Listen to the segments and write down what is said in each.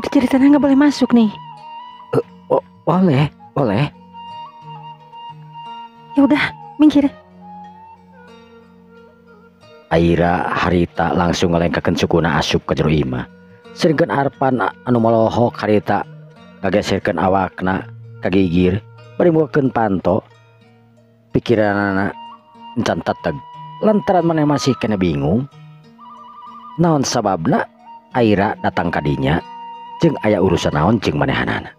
Jadi ceritanya nggak boleh masuk nih. Boleh, boleh. Ya udah, minggir. Aira harita langsung ngalengkakeun sukuna asup ka jero imah. Sedengkeun Arpan anu molohok harita ngageserkeun awakna ka gigir bari mukeun panto. Pikiranana encan teteg lantaran maneh masih kena bingung. Naon sababna Aira datang ka dinya jeung aya urusan naon jeung manehanana.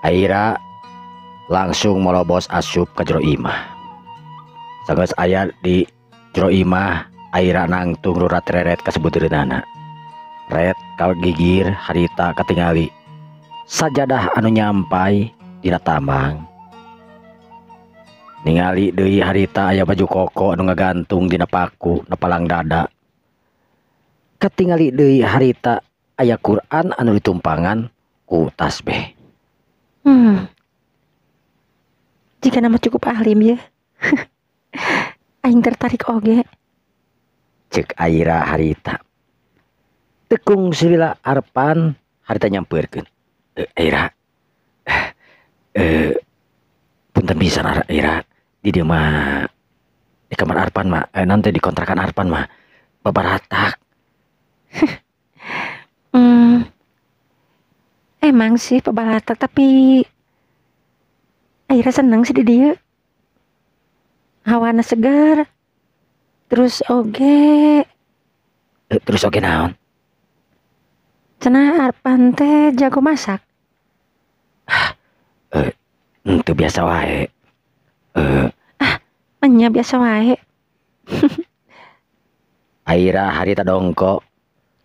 Aira langsung molobos asup ka jero imah. Sanggeus aya di jero imah, Aira nangtung rurat reret ka sebeuteunana. Ret ka gigir harita katingali sajadah anu nyampai dina tambang. Ningali deui harita aya baju koko anu ngagantung dina paku na palang dada. Katingali deui harita aya Quran anu ditumpangan ku tasbih. Jika nama cukup alim ya. Aing tertarik oge. Cek Aira harita. Tekung silila Arpan harita nyampeurkeun. Aira. Punten pisan Aira. Di dieu mah di kamar Arpan mah, nanti di kontrakan Arpan mah babaratak. Emang sih pebalatak, tapi Aira seneng sih di dieu. Hawana segar. Terus oge. Terus oge naon? Cenah Arpan teh jago masak. Henteu biasa wae. Nya biasa wae. Aira harita dongko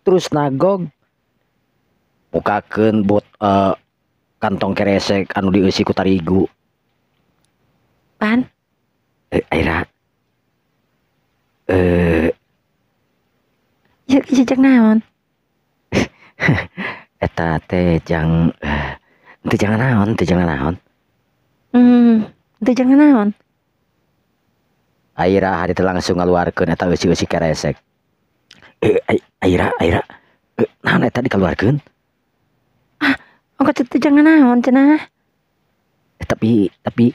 terus nagog mukakeun bot kantong keresek anu dieusi ku tarigu. Pan? Aira. Ya jejak naon? Eta teh jang teu jangan naon, teu jangan naon. Teu jangan naon. Aira harita langsung ngaluarkeun eta eusi-eusi keresek. Aira, Aira. Naon eta dikaluarkeun? Ongko teu jangan naon cenah. Tapi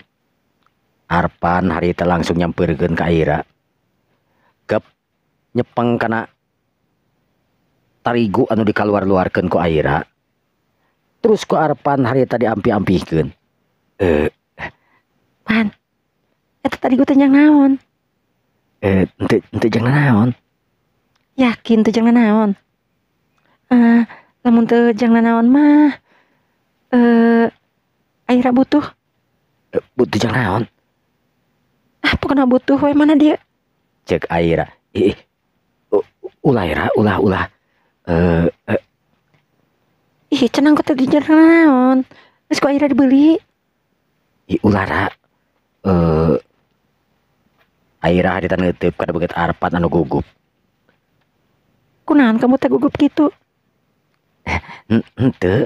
Arpan harita langsung nyampeurkeun ka Aira. Gep nyepeng kana tarigu anu dikaluar-luarkeun ku Aira. Terus ku Arpan harita diampi-ampihkeun. Pan. Eta tarigu teh jang naon? Henteu jang naon. Yakin teu jang naon? Lamun teu jang naon mah Aira butuh. Butuh jang naon? Pokona butuh we mana dia? Cek Aira. Ih. Ulah Aira, ulah ulah. Ih, cenah kok teu jang naon? Geus ku Aira dibeli. Ih, ulah ra. Aira harita neuteub kana beungeut Arpan anu gugup. Kunaon kamu teh gugup kitu? Henteu.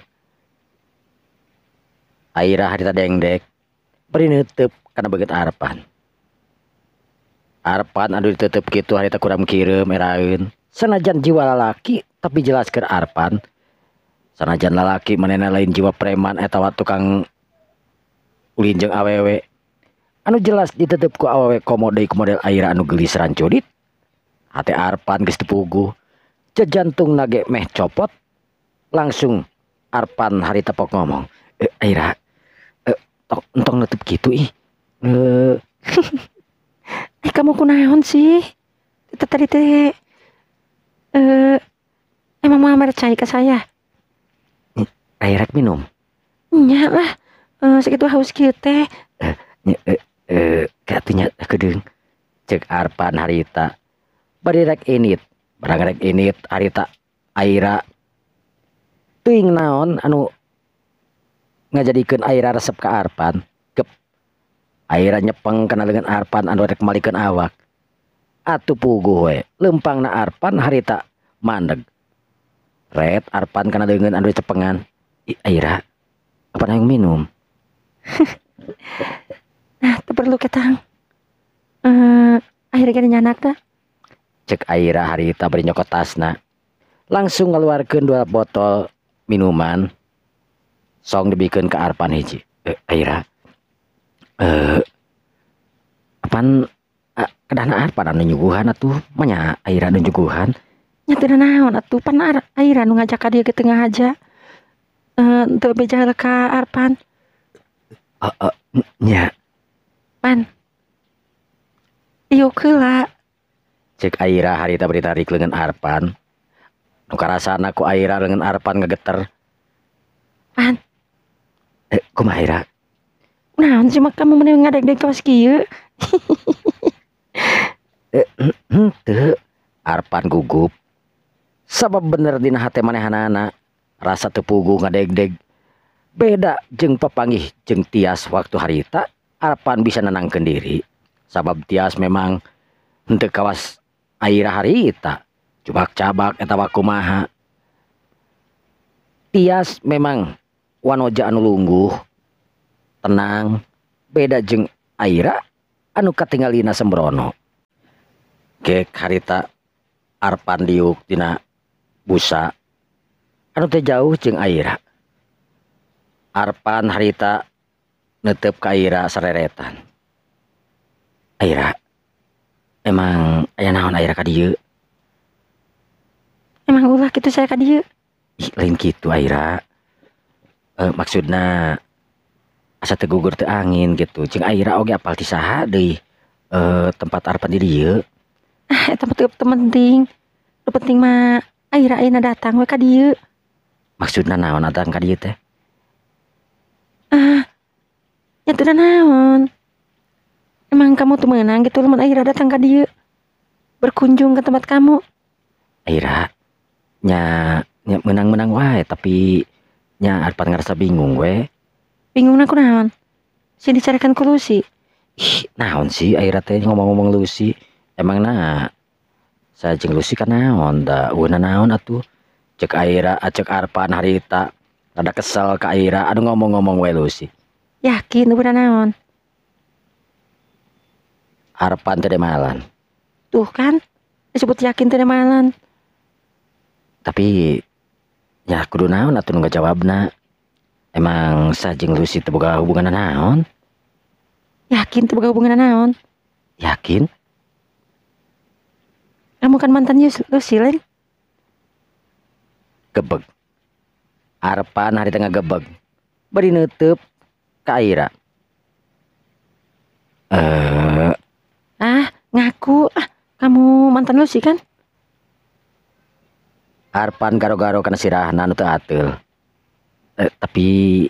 Aira harita dengdek bari neuteub kana beungeut Arpan. Arpan anu diteuteup kitu harita kuram kireum eraeun. Sanajan jiwa lalaki tapi jelas keur Arpan. Sanajan lalaki manehna lain jiwa preman atawa tukang ulin jeung awewe. Anu jelas diteuteup ku awewe komo deui ku model Aira anu geulis rancudit. Hate Arpan geus teu puguh. Jantungna ge meh copot. Langsung Arpan harita pok ngomong, Aira, entong nutup kitu ih. Kamu kunaon sih? Itu tadi teh emang mau percaya ke saya? Aira minum. Nya lah, segitu haus kieu teh. Katunya kedeung. Cek Arpan harita. Bari rek init, barang rek init harita Aira teuing naon anu ngajadikeun Aira resep ka Arpan. Gep. Aira nyepeng kana leungeun Arpan anu rek malikeun awak. Atuh puguh we, leumpangna Arpan harita mandeg. Ret Arpan kana leungeun anu cepengan. Ih, Aira, apa hayang minum? Nah, teu perlu ketang. Akhirnya gini nyanak dah. Cek Aira harita bari nyokot tasna. Langsung ngeluarkeun 2 botol minuman. Song dibikeun ka Arpan hiji. Aira. Apan kedahna Arpan anu nyuguhan atuh? Manya Aira nu nyuguhan? Nya teu naon atuh, pan Aira nu ngajak ka dieu ge teu ngahaja. Teu beja heula ka Arpan. Nya. Pan. Iuk heula. Cek Aira harita bari tarik leungeun Arpan. Nu karasana ku Aira leungeun Arpan ngegeter. Pan. Kumaha Aira? Naon sih mah kamu meni ngadeg-deg kawas kieu? Henteu. Arpan gugup. Sabab bener dina hate manehanana rasa teu puguh ngadeg-deg. Beda jeung papanggih jeung Tias waktu harita, Arpan bisa nenangkeun diri. Sabab Tias memang henteu kawas Aira harita. Cubak-cabak eta kumaha. Tias memang wanoja anu lungguh, tenang, beda jeung Aira anu katinggalina sembrono. Gek harita Arpan diuk dina busa anu teu jauh jeung Aira. Arpan harita netep ka Aira sareretan. Aira, emang aya naon Aira ka dieu? Emang ulah kitu saya ka dieu? Ih, lain kitu Aira. Maksudna asa teu gugur teu angin gitu. Jeung Aira oge apal ti saha deui tempat Arpan di dieu. Ah, eta mah teu penting. Nu penting mah Aira ayeuna datang we ka dieu. Maksudna naon datang ka dieu teh? Ah, nya teu naon. Emang kamu tuh meunang gitu lamun Aira datang ka dieu. Berkunjung ke tempat kamu. Aira nya menang-menang wae tapi nya Arpan ngerasa bingung we. Bingung aku naon? Sing dicarikan ku Lucy. Ih, naon sih Aira teh ngomong-ngomong Lucy. Emang na saya jeung Lucy kan naon da eueuna naon atuh. Cek Aira, cek Arpan harita rada kesel ka Aira anu ngomong-ngomong we Lucy. Yakin eueuna naon? Arpan teh malan. Tuh kan disebut yakin teh malan. Tapi ya kudu naon atuh nu ngajawabna. Emang sa jeung Lucy teu boga hubungan naon? Yakin teu boga hubungan naon? Yakin? Kamu kan mantan Lucy lain? Gebeg. Arpan hari tengah gebeg. Bari neuteub ka Aira. Ah, ngaku. Ah, kamu mantan Lucy kan? Arpan garo-garo kana sirahna nu teu ateul. Tapi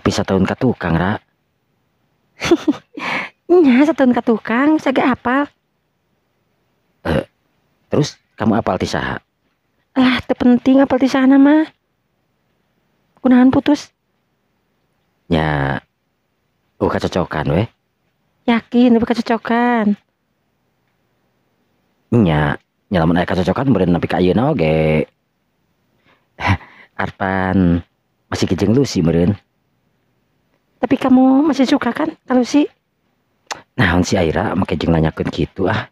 satahun ka tukang, Ra. Nya satahun ka tukang, saya ge apal. Terus kamu apal ti saha? Lah, teu penting apal ti saha mah. Kunaon putus? Nya, kacocokan we. Yakin eueuh kacocokan. Nya, nya lamun aya kacocokan meureun nepi ka ayeuna oge. Arpan masih jeung Lucy meureun. Tapi kamu masih suka kan ka Lucy? Naon si Aira make jeung nanyakeun kitu ah.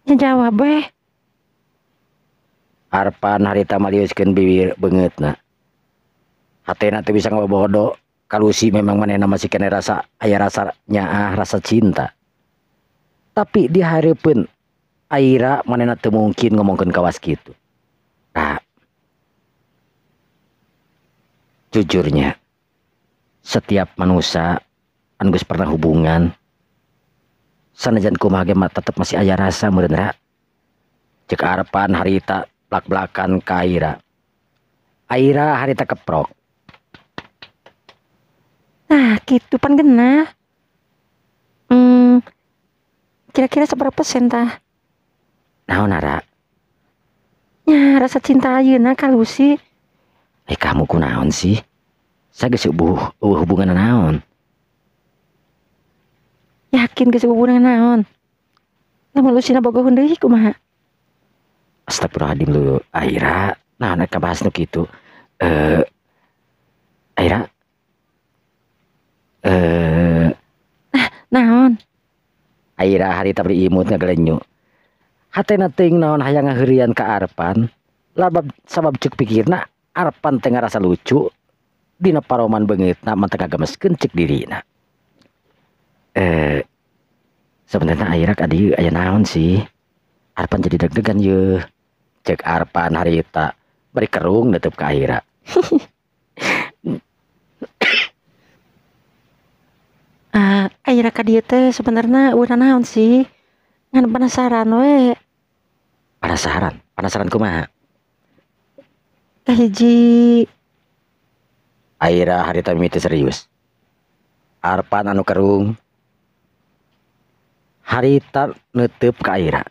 Nya jawab we. Arpan harita maliuskeun bibir beungeutna. Hatena teu bisa ngabobodo ka Lucy memang manehna masih kene rasa aya rasa nyaah rasa cinta. Tapi di hareupeun Aira manehna teu mungkin ngomongkeun kawas kitu. Nah, jujurnya setiap manusia anu geus pernah hubungan sanajan kumaha ge mah tetep masih aya rasa meureun Ra. Cek Arpan harita blak-blakan ka Aira. Aira harita keprok. Nah, kitu pan genah. Kira-kira seberapa persen tah? Naon Ra? Ya, rasa cinta ayeuna ka Lucy. Kamu kunaon sih? Saya geus eueuh hubungan naon? Yakin geus hubungan naon? Lamun Lucina bogoheun deui kumaha? Astagfirullahaladzim lu, Aira. Nah, nek bahas nu kitu. Aira. Naon? Aira harita beri imut ngagelenyu. Hatena teuing naon hayang ngaheureuyan ka Arpan. Labab sabab cek pikirna Arpan teh ngarasa lucu dina paroman beungeutna mah teh ngagemeskeun cek dirina. Sebenarnya Aira ka dieu aya naon sih? Arpan jadi deg-degan yeuh. Cek Arpan harita bari kerung neuteub ka Aira. Aira ka dieu teh sebenarnya ulah naon sih? Ngan penasaran we. Penasaran? Penasaran kumaha? Kahiji. Aira harita mimiti serius. Arpan anu kerung harita neuteub ka Aira.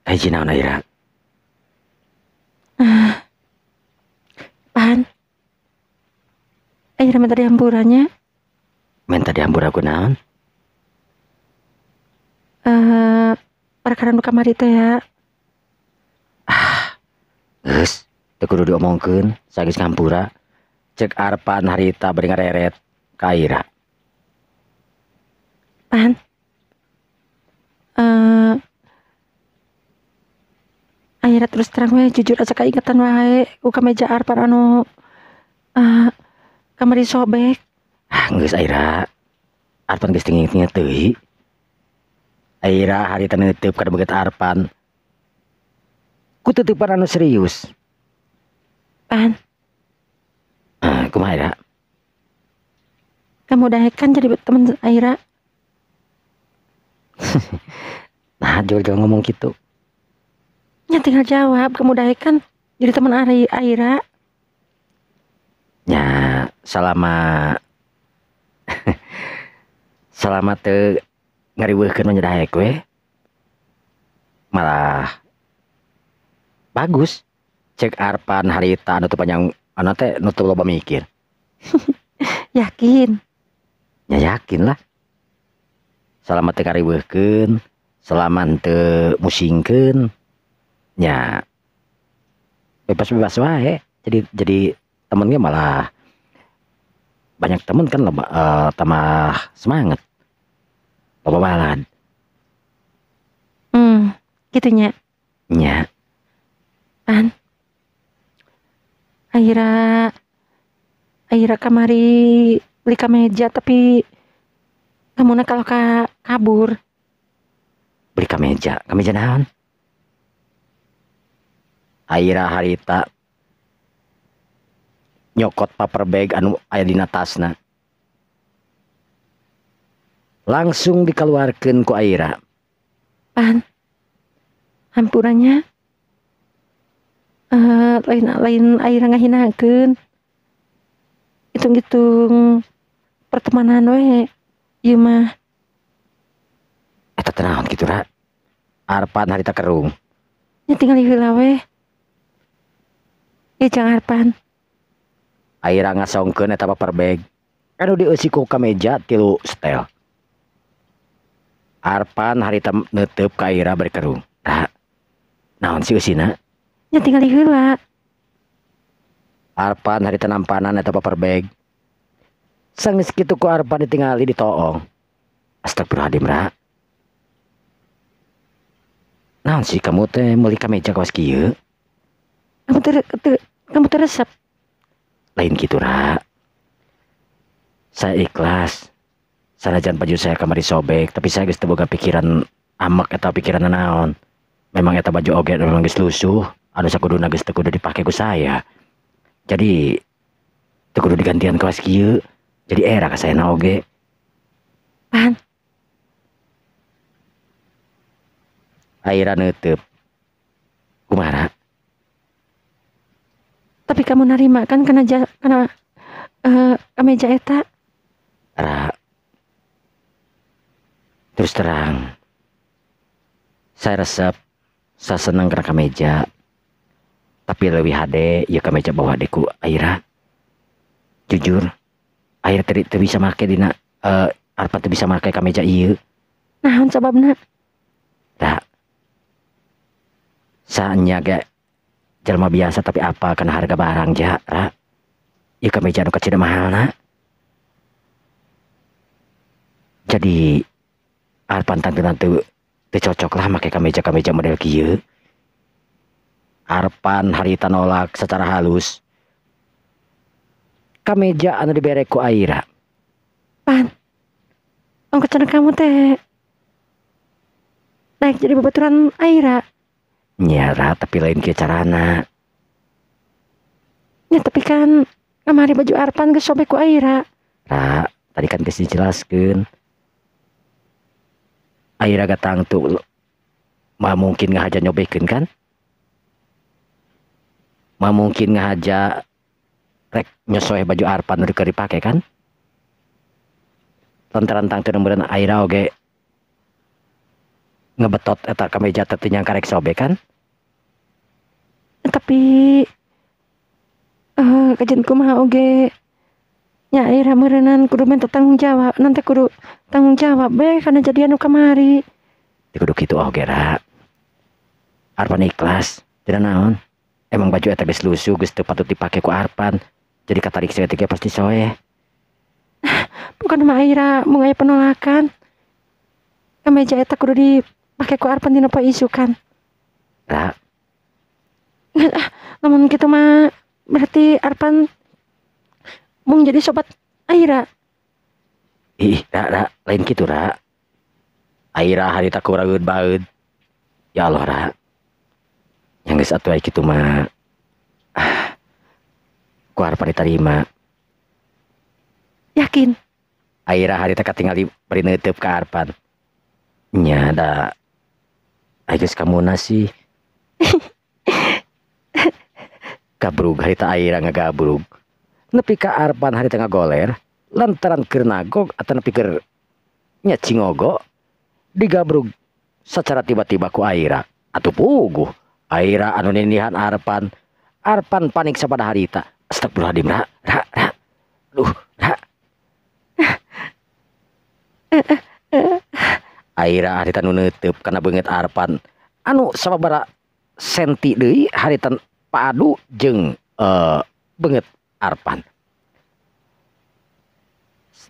Kahiji naon Aira? Pan. Aira minta dihampurannya. Minta dihampura ku naon? Perkara nu kamari teh ya. Geus, teu kudu diomongkeun, sageus ngampura. Cek Arpan harita bari ngareret ka Aira. Pan. Aira terus terang we jujur aja kaingetan wae ku kameja Arpan anu kamari sobek. Geus Aira. Arpan geus teu nginget-nginget deui. Aira harita neuteub kana beungeut Arpan. Ku tutupan anu serius. Pan. Kumaha Aira? Kamu udah kan jadi teman Aira. Nah, jual-jual ngomong gitu. Ya tinggal jawab, kamu udah kan jadi teman Aira. Ya, selama selama teu ngariweuhkeun mah nya daek we. Malah bagus. Cek Arpan harita anu teu panjang anu teh nu teu loba mikir. Yakin? Ya yakin lah. Selama teu ngariweuhkeun, selama teu musingkeun, nya bebas-bebas wae. Jadi temennya malah banyak temen kan loba, tambah semangat. Loba balad. Gitu nya. Nya. Pan. Aira kamari beli kameja tapi kamuna kalau ka kabur. Beli kameja, kameja naon? Aira harita nyokot paper bag anu aya dina tasna. Langsung dikeluarkeun ku Aira. Pan. Hampurannya. Lain Aira ngahinakeun. Hitung-hitung pertemanan we ieu mah. Eta teh naon kitu Ra? Arpan harita kerung. Nya tinggal heula we. Ieu jang Arpan. Aira ngasongkeun eta paper bag anu dieusi ku kameja 3 setel. Arpan harita neuteub ka Aira bari kerung. Ra, naon sih eusina? Nya tinggal heula. Arpan harita nampanan eta paper bag. Sanggeus kitu ku Arpan ditingali ditoong. Astagfirullahaladzim Ra. Naon sih kamu teh meuli kameja kawas kieu? Kamu teu resep. Lain kitu Ra. Saya ikhlas. Sanajan baju saya kamari sobek, tapi saya geus teu boga pikiran amek eta pikiran naon. Memang eta baju oge memang geus lusuh, anu sakuduna geus teu kudu dipake ku saya. Jadi teu kudu digantian kawas kieu. Jadi era ka saya na oge. Pan. Aira neuteub. Kumaha? Tapi kamu narima kan kana kameja eta? Ra. Terus terang, saya resep, saya seneng kana kameja. Tapi leuwih hade ieu kameja bawa hade ku Aira. Jujur, Aira teu bisa make dina Arpan teu bisa make kameja ieu. Naon sababna? Ra. Saanya ge jelema biasa tapi apa kana harga barang ja, Ra. Ieu kameja anu kacida mahalna. Jadi Arpan tangteunan teu cocok lah make kameja-kameja model kieu. Arpan harita nolak secara halus kameja anu dibere ku Aira. Pan, ongkos kamu teh naik jadi babaturan Aira. Nya Ra, tapi lain kieu carana. Ya tapi kan kamari baju Arpan geus sobek ku Aira. Ra, tadi kan geus dijelaskeun. Aira gatangtu mah mungkin ngahaja nyobekeun kan? Mah mungkin ngahaja rek nyosoeh baju Arpan nu keur dipake kan? Lantaran tangtu meureun Aira oge ngebetot eta kameja teh teu nyangka rek sobek kan? Tapi kajian kumaha oge nya Aira meureunan kudu minta tanggung jawab, nanti kudu tanggung jawab be kana jadian nu kamari. Teu kudu kitu oge Ra. Arpan ikhlas, tidak naon. Emang baju eta geus lusuh, geus teu patut dipake ku Arpan. Jadi katarik saeutik ge pasti soeh. Bukan mah Aira mun aya penolakan. Kameja eta kudu dipake ku Arpan dina poe isukan. Ra. Lamun kitu mah berarti Arpan mung jadi sobat Aira. Ih, Ra, Ra, lain kitu Ra. Aira harita kuraeud baeud. Ya Allah Ra. Yang geus atuh aya kitu mah ku Arpan diterima. Yakin? Aira harita katingali bari neuteub ka Arpan. Nya da aya geus kamuna sih. Gabrug harita Aira ngagabrug. Nepi ka Arpan harita ngagoler lantaran keur nagog atawa nepi keur nya cingogo digabrug secara tiba-tiba ku Aira. Atuh puguh Aira anu nindihan Arpan. Arpan panik sapada harita. Astagfirullahaladzim, Ra, Ra, Ra. Duh, Ra. Aira harita nu neuteub kana beungeut Arpan anu sababaraha senti deui harita padu jeung beungeut Arpan.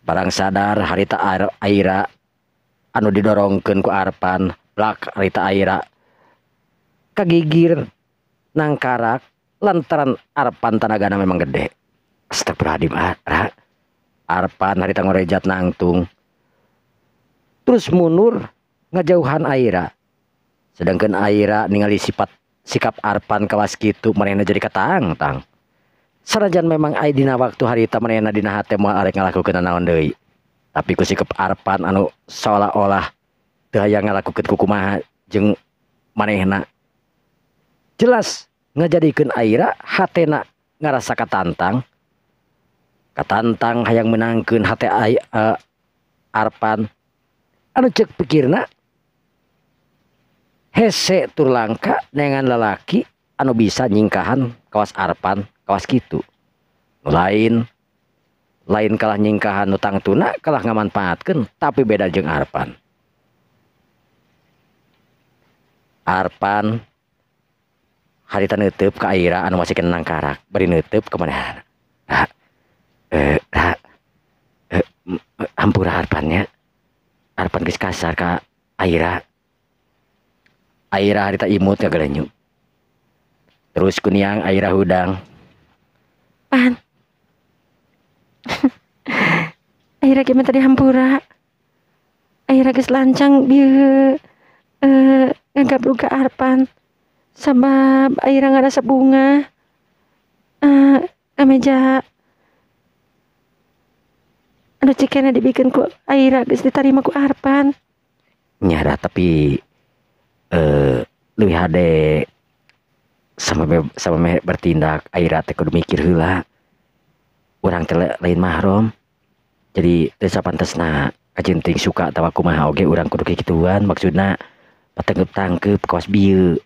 Barang sadar harita Aira anu didorongkeun ku Arpan, plak harita Aira kagigir nangkarak lantaran Arpan tanagana memang gede. Astagfirullahaladzim, Ra. Arpan harita ngorejat nangtung. Terus mundur ngajauhan Aira. Sedangkan Aira ningali sifat sikap Arpan kawas kitu manehna jadi katangtang. Sanajan memang aya dina waktu harita manehna dina hate moal arek ngalakukeun naon deui. Tapi ku sikap Arpan anu seolah-olah teu hayang ngalakukeun kukumaha jeung manehna. Jelas ngajadikeun Aira hatena ngarasa katantang. Katantang hayang menangkeun hate Arpan. Anu ceuk pikirna hese tur langka neangan lalaki anu bisa nyingkahan kawas Arpan kawas kitu. Nu lain lain kalah nyingkahan nu tangtuna kalah ngamanfaatkeun tapi beda jeung Arpan. Arpan harita neuteub ka Aira anu masih kena nangkarak bari neuteub ka manehna. Ra, Ra, hampura Arpannya. Arpan geus kasar ka Aira. Aira harita imut ngagalenyu. Terus kuniang Aira hudang. Pan. Aira ge tadi hampura. Aira geus lancang bieu ngagabrug ka Arpan. Sabab Aira ngarasa bunga. Kameja anu cikena dibikeun ku Aira geus ditarima ku Arpan. Nya Ra, tapi leuwih hade sama bertindak Aira teh kudu mikir heula. Urang teh lain mahram. Jadi teu sapantesna kajeun teuing suka atawa kumaha oge urang kudu kikituan maksudna patengkep-tangkep kawas bieu.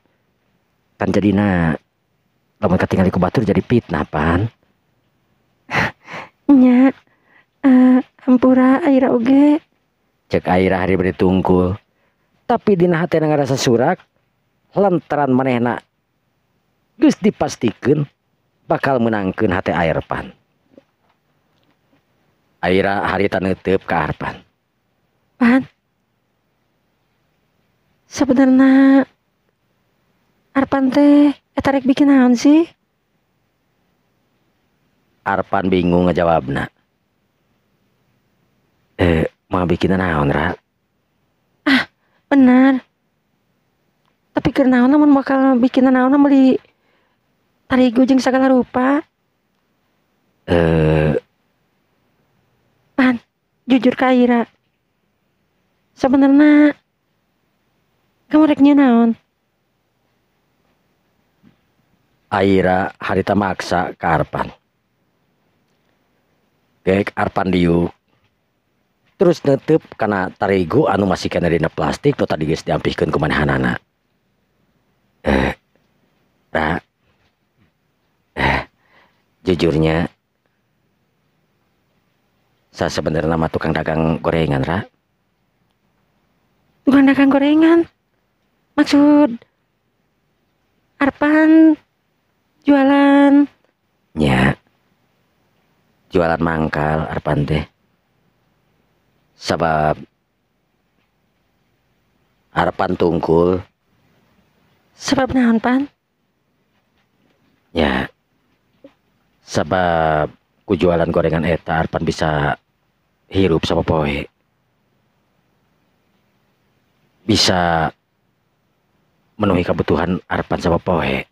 Kan jadina lamun katingali ku batur jadi fitnah pan. Nya hampura Aira oge. Cek Aira hari bari tungkul. Tapi dina hatena ngarasa surak lantaran manehna geus dipastikeun bakal menangkeun hate Arpan. Aira harita neuteub ka Arpan. Pan. Sebenarnya Arpan teh Eta rek bikin naon sih? Arpan bingung ngajawabna. Mau bikin naon, Ra? Ah, benar. Tapi keur naon mun bakal bikin naon meuli tarigu jeung sagala rupa? Pan, jujur ka Ira. Sebenarnya kamu rek nyieun naon? Aira harita maksa ka Arpan. Gek Arpan diuk. Terus netep kana tarigu anu masih kena dina plastik nu tadi geus diampihkeun ku manehanana. Ra. Jujurnya saya sebenarnya mah tukang dagang gorengan, Ra. Tukang dagang gorengan? Maksud Arpan jualan? Nya. Jualan mangkal Arpan teh. Sabab Arpan tungkul. Sebab naon, Pan? Ya. Sebab ku jualan gorengan eta Arpan bisa hirup sama poe. Bisa menuhi kebutuhan Arpan sama poe.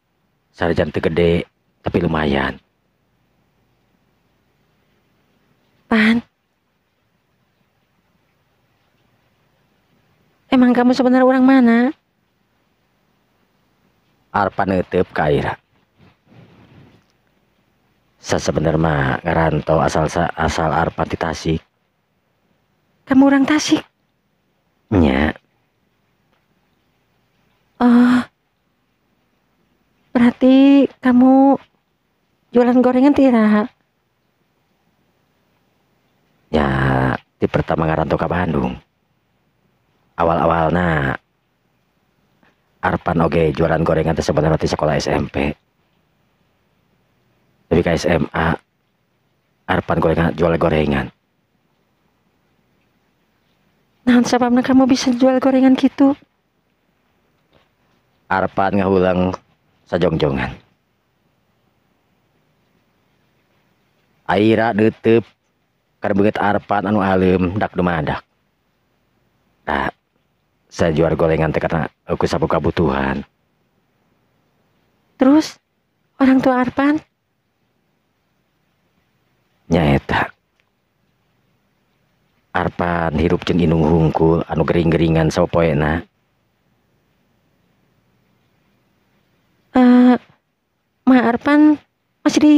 Sarajan teu gede tapi lumayan. Pan. Emang kamu sebenarnya orang mana? Arpan neuteup ka Aira. Sasebenarnya mah ngarantau asal Arpan ti Tasik. Kamu orang Tasik? Nya. Oh. Berarti kamu jualan gorengan tira? Ya, di pertama ngarantau ke Bandung. Awal-awalna Arpan oge jualan gorengan teh sebenarnya di sekolah SMP. Tapi ke SMA Arpan gorengan, jual gorengan. Nah, sebabna kamu bisa jual gorengan gitu? Arpan ngahulang sajongjongan. Aira deuteup kana beungeut Arpan anu aleum dak dumadak. Nah, saya jual gorengan teh karena aku sapu kebutuhan. Terus orang tua Arpan? Nyaeta. Arpan hirup jeung indung hungkul anu gering-geringan sapopoena. Ma Arpan masih di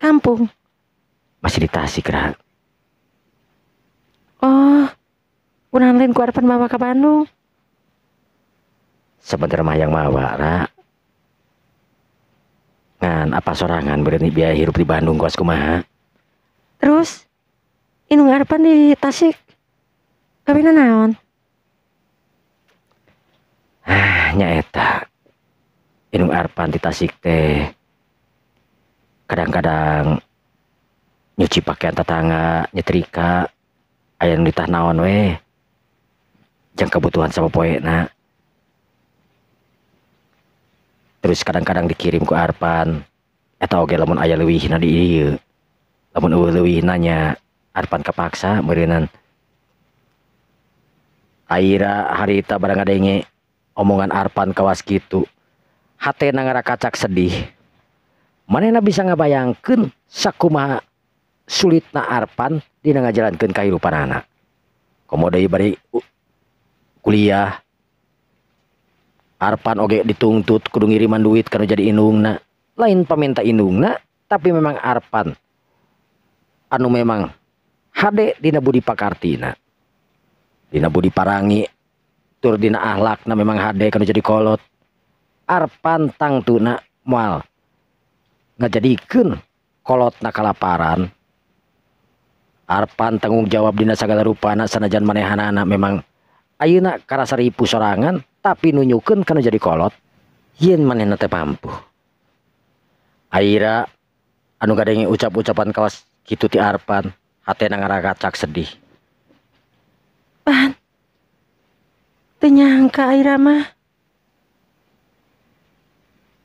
kampung? Masih di Tasik, Ra. Oh, urang lain ku Arpan bawa ke Bandung. Sebenarnya mah yang mawa, Ra. Ngan apa sorangan berarti biaya hirup di Bandung kuas kumaha. Terus indung Arpan di Tasik kawin naon? Ah, nyaeta. Indung Arpan di Tasik teh kadang-kadang nyuci pakaian tetangga, nyetrika, aya nu ditah naon weh. Jang kebutuhan sama poena. Terus kadang-kadang dikirim ku Arpan eta oge lamun aya leuwihna di dieu. Lamun eueuh leuwihna nya Arpan kepaksa meureunan. Aira harita barang ngadenge omongan Arpan kawas kitu. Hatena ngarakacak sedih. Manehna bisa ngabayangkeun sakumaha sulitna Arpan dina ngajalankeun kahirupanana. Komo deui bari kuliah. Arpan oge dituntut kudu ngiriman duit kana jadi indungna. Lain paminta indungna, tapi memang Arpan anu memang hade dina budi pakartina. Dina budi parangi tur dina ahlakna memang hade kana jadi kolot. Arpan tangtuna moal ngajadikeun kolotna kalaparan. Arpan tanggung jawab dina sagala rupana sanajan manehanana memang ayeuna karasa ripuh sorangan tapi nunyukeun kana jadi kolot yen manehna teh mampu. Aira anu ngadenge ucap-ucapan kawas kitu ti Arpan hatena ngarakacak sedih. Pan, teu nyangka Aira mah.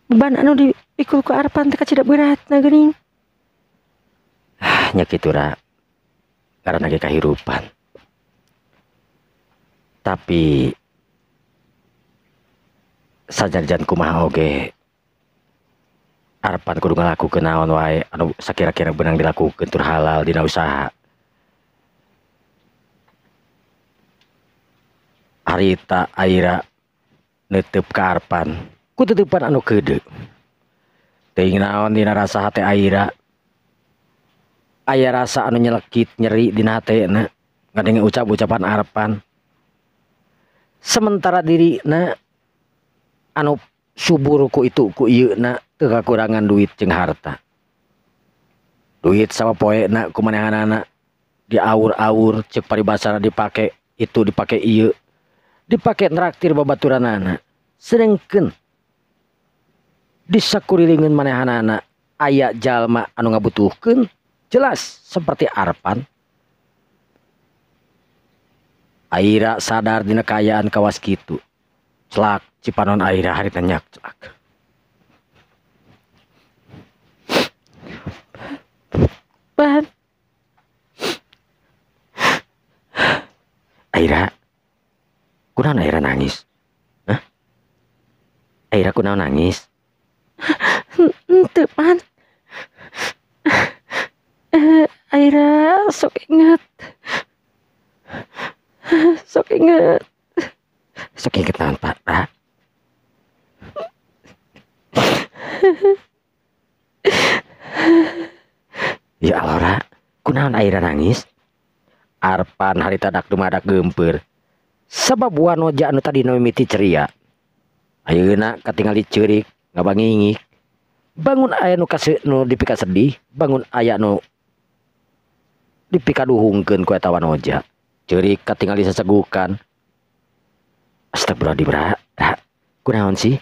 Beban anu dipikul ku Arpan teh kacida beratna geuning. Nya kitu Ra. Karena ge kahirupan. Tapi sajajan kumaha oge Arpan kudu ngalakukeun naon wae anu sakira-kira beunang dilakukeun tur halal dina usaha. Harita Aira neuteup ka Arpan ku tutupan anu keudeuh. Teuing naon dina rasa hate Aira. Aya rasa anu nyelekit nyeri dina hatena ngadenge ucap-ucapan Arpan. Sementara dirina anu subur ku itu ku ieuna teu kakurangan duit jeung harta. Duit sama poena ku manehanana diaur-aur ceuk paribasana dipake itu dipake ieu dipake traktir babaturanana. Sedengkeun di sakurilingeun manehanana aya jalma anu ngabutuhkeun jelas seperti Arpan. Aira sadar dina kaayaan kawas kitu. Celak cipanon Aira harita nyak celak. Pan. Aira, kunaon Aira nangis? Hah? Aira kunaon nangis? Henteu Pan. Aira sok inget. Sok inget. Sok inget naon Pak? Ra? Ya Allah Ra, kunaon Aira nangis? Arpan harita dak dumadak geumpeur. Sabab wanoja anu tadi mimiti ceria. Ayeuna katingali ceurik, ngabangingik. Bangun aya nu nu dipika sedih, bangun aya nu dipikaduhungkeun ku eta wanoja. Ceurik katingali sasegukan. Astagfirullahaladzim, Ra. Ra, kunaon sih?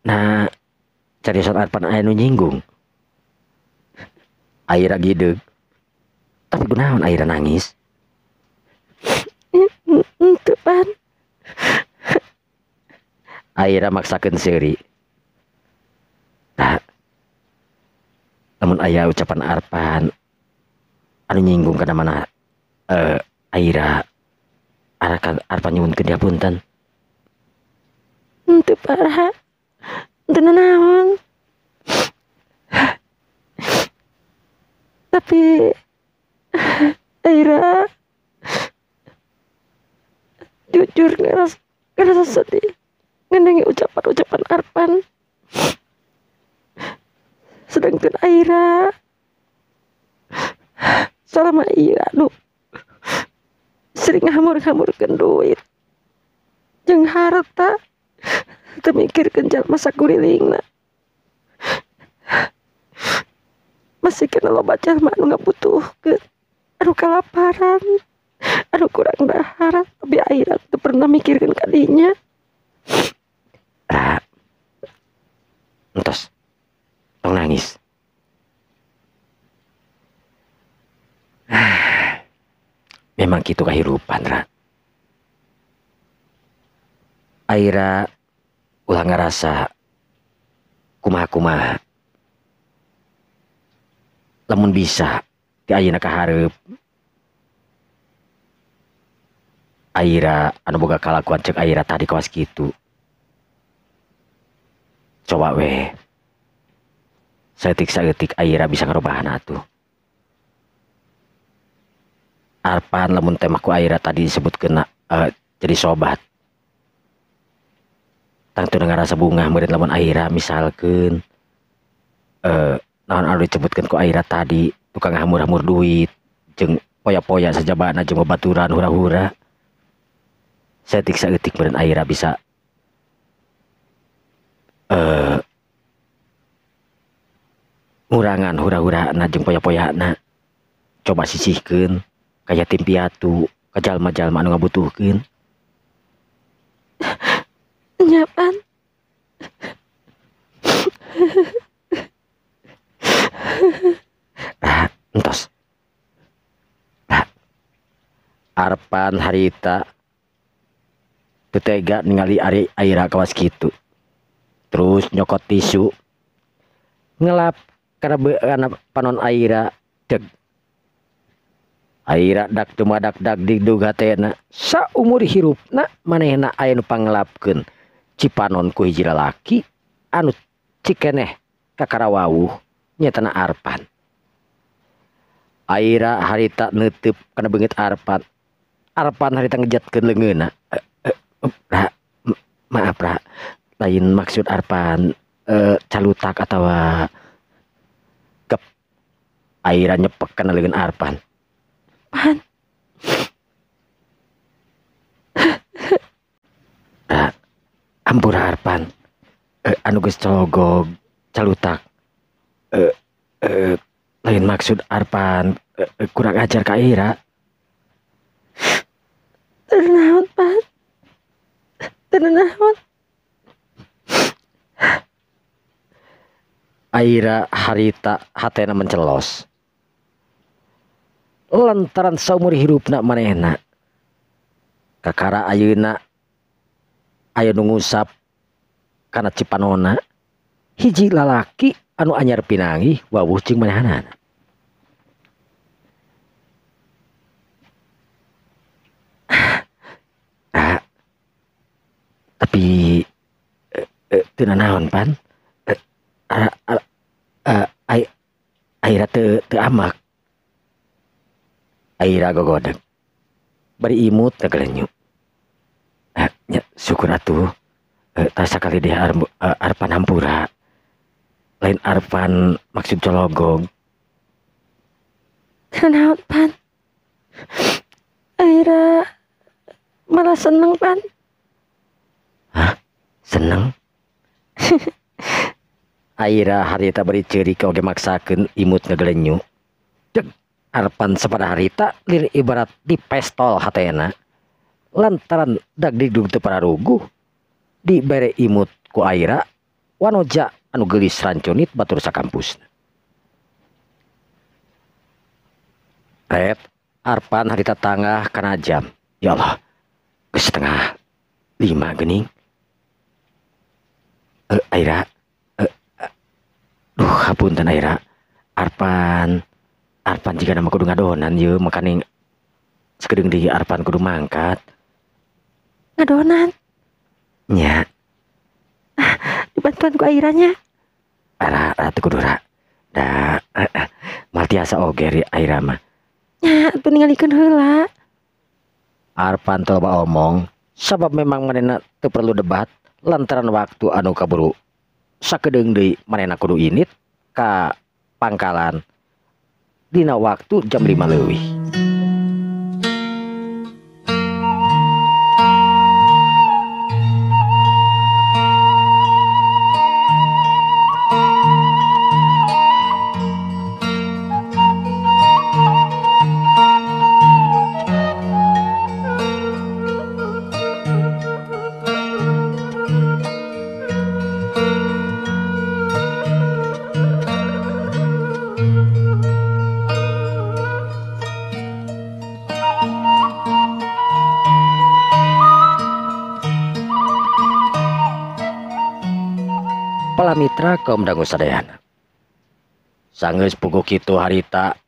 Nah, cariosan Arpan aya nu nyinggung. Aira gideug. Tapi kunaon Aira nangis? Henteu Pan. Aira maksakeun seuri. Nah, namun aya ucapan Arpan anu nyinggung kana mana Aira arakan Arpan nyuwunkeun dihapunten. Henteu parah. Henteu nanaon. Tapi Aira jujur ngerasa sedih ngendengi ucapan-ucapan Arpan. Sedangkan Aira selama iya anu sering ngamur-ngamurkeun duit jeung harta teu mikirkeun jalma sakurilingna. Masih kena loba jalma anu ngabutuhkeun, anu kalaparan, anu kurang dahar, tapi Aira teu pernah mikirkeun ka dinya. Ra, entos, tong nangis. Memang kitu kahirupan, Ra. Aira ulah ngarasa kumaha-kumaha. Lamun bisa ti ayeuna ka hareup Aira anu boga kalakuan cek Aira tadi kawas kitu. Coba weh. Saeutik-saeutik Aira bisa ngarobahan atuh. Arpan lamun teh ku Aira tadi disebutkeun jadi sobat. Tangtuna ngarasa bungah meureun lamun Aira misalkeun naon anu disebutkeun ku Aira tadi tukang hamur-hamur duit jeung poya-poya sajabana jeung babaturan hura-hura. Saeutik-saeutik meureun Aira bisa ngurangan hura-hurana jeung poya-poyana. Coba sisihkeun ka yatim piatu, ka jalma-jalma anu ngabutuhkeun. Nya Pan. Ra, entos. Ra. Arpan harita teu tega ningali ari Aira kawas kitu. Terus nyokot tisu ngelap kana panon Aira deg. Aira dak dumadak dak digdug hatena saumur hirupna manehna aya nu pangelapkeun cipanon ku hiji lalaki anu cikeneh kakarawawuh nyatana Arpan. Aira harita neuteub kana beungeut Arpan. Arpan harita ngejatkeun leungeunna. Maaf Ra, lain maksud Arpan calutak atawa gep. Aira nyepek kana leungeun Arpan. Pan. Ra, ampura Arpan. Anu geus cologog calutak. Lain maksud Arpan kurang ajar ka Aira. Teu naon, Pan. Teu naon. Aira harita hatena mencelos. Lantaran saumur hirupna manehna kakara ayeuna aya nu ngusap kana cipanona hiji lalaki anu anyar pinanggih wawuh jeung manehanana. Ah, tapi teu nanaon Pan. Aira teu amak. Aira gogodeg bari imut ngagelenyu. Nya syukur atuh tah sakali deh Arpan hampura. Lain Arpan maksud cologog. Teu naon, Pan. Aira malah seneng, Pan. Hah? Seneng? Aira harita bari ceurik oge maksakeun imut ngagelenyu. Deg Arpan sapada harita lir ibarat dipestol hatena. Lantaran dag digdug teu pararuguh dibere imut ku Aira wanoja anu geulis rancunit batur sakampusna. Ret Arpan harita tangah kana jam. Ya Allah, geus 4:30 geuning. Aira, duh hapunten Aira. Arpan jika nama kudu ngadonan yeuh makaning sakedeung deui Arpan kudu mangkat. Ngadonan? Nya. Dibantuan ku Airanya. Ara teu kudu ra. Da moal tiasa oge Aira mah. Nya atuh ningalikeun heula. Arpan teu loba omong sabab memang manehna teu perlu debat lantaran waktu anu kaburu sakedeung deui manehna kudu init ka pangkalan dina waktu jam 5 leuwih. Mitra kaum dangu sadayana. Sanggeus puguh kitu harita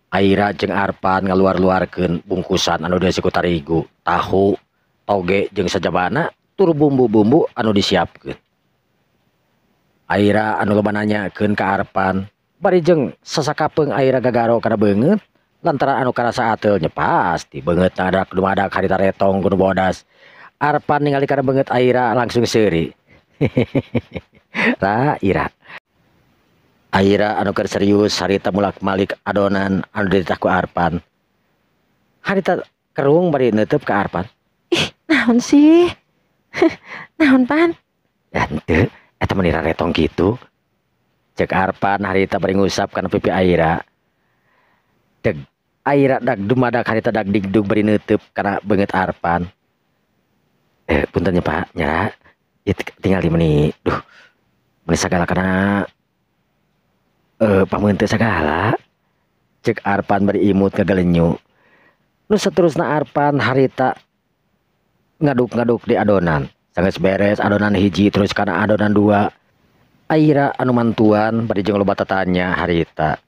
Aira jeung Arpan ngaluar-luarkeun bungkusan anu diasi ku tarigu, tahu, toge jeung sajabana tur bumbu-bumbu anu disiapkeun. Aira anu loba nanyakeun ka Arpan, bari jeung sasakapeung Aira gagaro kana beungeut lantaran anu karasa ateul nya pasti beungeut ngadak dumadak harita retong kudu bodas. Arpan ningali kana beungeut Aira langsung seuri. Ra Ira. Aira anu keur serius harita mulak-malik adonan anu dititah ku Arpan. Harita kerung bari neuteub ka Arpan. Ih, naon sih? Naon, Pan? Ya henteu, eta mah retong kitu. Cek Arpan harita bari ngusap kana pipi Aira. Deg Aira dak dumadak harita dak digdug bari neuteub kana beungeut Arpan. Punten nya Pak, nya. Ieu tinggal di meni. Duh. Meni sagala kana pameunteut sagala. Cek Arpan bari imut ngagalenyu. Nu saterusna Arpan harita ngaduk-ngaduk di adonan. Sanggeus beres adonan hiji terus kana adonan dua. Aira anu mantuan bari jeung loba tatanya harita.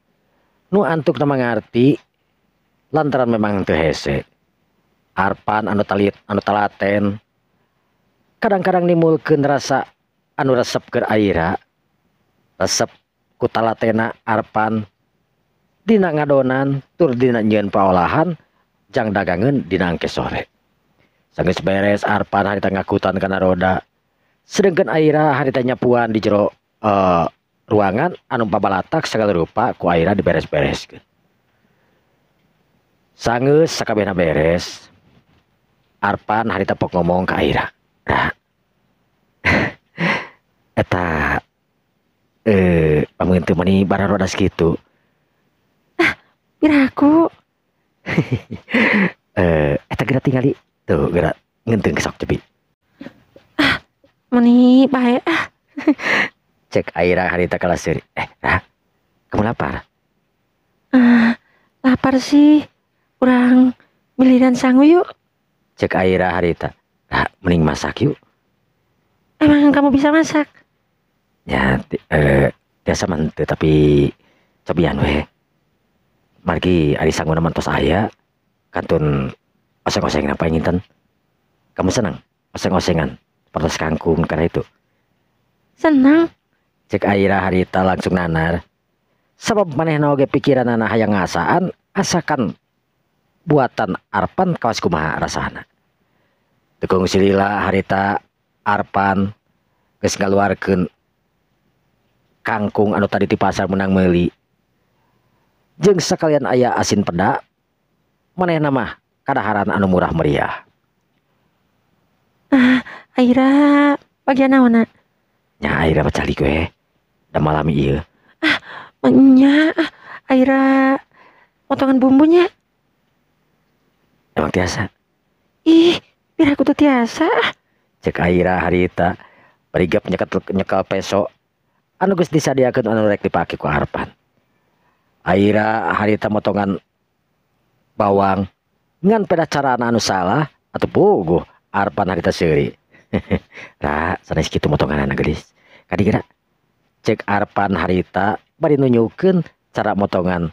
Nu antuk na mangarti lantaran memang teu hese. Arpan anu talit anu talaten kadang-kadang nimulkeun rasa anu resep keur Aira. Resep ku talatena Arpan dina ngadonan tur dina nyieun paolahan jang dagangeun dina angke sore. Sanggeus beres Arpan harita ngakutan kana roda. Sedengkeun Aira harita nyapuan di jero ruangan anu pabalatak sagala rupa ku Aira diberes-bereskeun. Sanggeus sakabehna beres, Arpan harita pok ngomong ka Aira. Ra. Eta pameunteun mani bararodas kitu. Ah, piraku. Eta geura tingali. Tuh geura ngenteung sok cepi. Ah, meni bae ah. Cek Aira harita kalah seuri. Ra, kamu lapar? Lapar sih. Urang miliran sangu yuk. Cek Aira harita. Ra, mending masak yuk. Emang kamu bisa masak? Ya, biasa mah henteu, tapi cobian we. Margi ari sanguna mah tos aya kantun oseng-oseng apa nginten. Kamu senang oseng-osengan pedas kangkung karena itu? Senang. Cek Aira harita langsung nanar. Sabab manehna oge pikiranana hayang ngasaan asakan buatan Arpan kawas kumaha rasana. Teu kungsi lila harita Arpan geus ngaluarkeun kangkung anu tadi di pasar menang meuli. Jeung sakalian aya asin peda, manehna mah kadaharan anu murah meriah. Ah, Aira bagian naonna? Nya Aira mah calik we. Da malami ieu. Ah, nya Aira potongan bumbunya. Emang tiasa? Ih, piraku teu tiasa. Cek Aira harita barigap nyekel peso anu geus disadiakeun anu rek dipake ku Arpan. Aira harita motongan bawang ngan pada carana anu salah atuh puguh Arpan harita seuri. Ra, sanes kitu motonganana geulis. Kadi geura. Cek Arpan harita bari nunjukeun cara motongan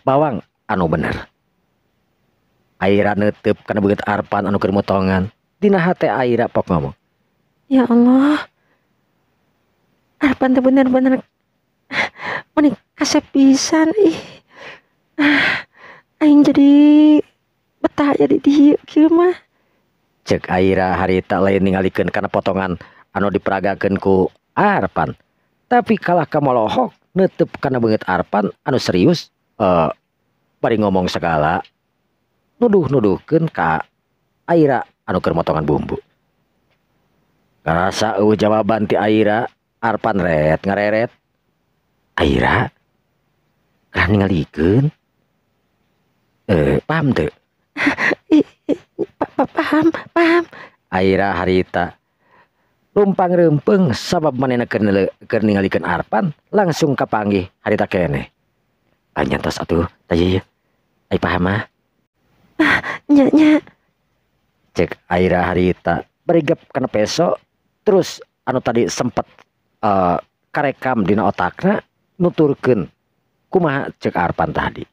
bawang anu bener. Aira neuteub kana beungeut Arpan anu keur motongan. Dina hate Aira pok ngomong. Ya Allah. Arpan teh bener-bener meni kasep pisan ih. Ah, aing jadi betah jadi dieu kieu mah. Cek Aira harita lain ningalikeun kana potongan anu diperagakeun ku Arpan. Tapi kalah ka molohok neuteub kana beungeut Arpan anu serius bari ngomong segala nuduh-nuduhkeun ka Aira anu keur motongan bumbu. Ngarasa eueuh jawaban ti Aira, Arpan ret ngareret. Aira kalah ningalikeun. Paham teu? Paham, paham. Aira harita lumpang reumpeng sabab manehna keur ningalikeun Arpan langsung kapanggih harita keneh. Nyantos atuh, tah ieu. Ai paham mah? Ah, nya nya. Cek Aira harita berigap kana peso terus anu tadi sempet karekam dina otakna nuturkeun kumaha cek Arpan tadi.